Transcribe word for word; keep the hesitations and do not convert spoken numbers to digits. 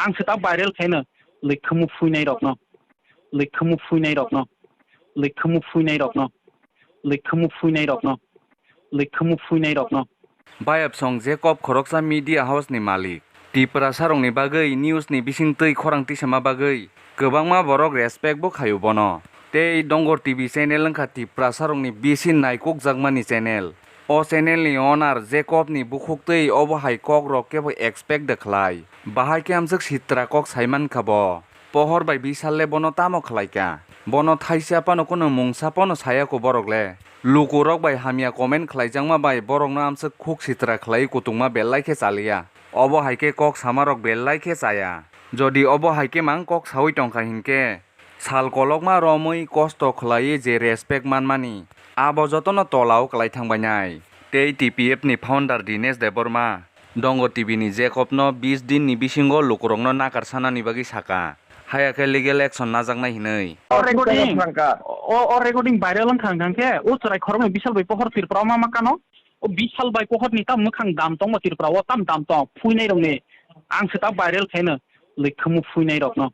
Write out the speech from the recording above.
Ang se ta viral khaino, lwkhamu phuinairokno, lwkhamu phuinairokno, lwkhamu phuinairokno, lwkhamu phuinairokno, lwkhamu phuinairokno. Bayapsong Jacob khoroksa media house ni malik. Tiprasarokni bagwi news ni bising twi khorang tisama bagwi kwbangma borok respect bo khaio bono. Tei Dongor T V channel wngkha Tiprasarokni bisi naikokjakmani channel. O channel ni owner Jacob ni bukhuk twi obo hai kok rok kebo expect de khlai. Bahai khe amswk sitra kok sai mankha bo. Pohor bai Bishal le bono tamo khlai kha? Bono thaisa phano kunu mungsa phano saya kho borok le. Luku rok bai hamya comment khlaijakma bai borokno amswk khuk sitra khlai kutungma belai khe chaliya. Obo hai khe kok sama rok belai khe chaya. Jodi obo hai khe mang kok saui tongkha hinkhe, sal kolokma romwi kosto khlaiwi je respect manmani, abo jotono tolao kwlai thangbainai. Tei T P F ni founder Dinesh Debbarma Dongo T V ni Jacob no bis din ni bisingo lukurokno nakar sanani bagwi saka, haya khe legal action najaknai hinwi. O recording, o, o recording viral wngkha hwnkha khe, o chwrai khoroknwi Bishal bai Pohor Tripura ma ma kano, o Bishal bai Pohor ni tam mwkhang dam tongma Tripura o tam dam tong, phuinai rokni, ang se ta viral khaino, lwkhamu phuinai rokno.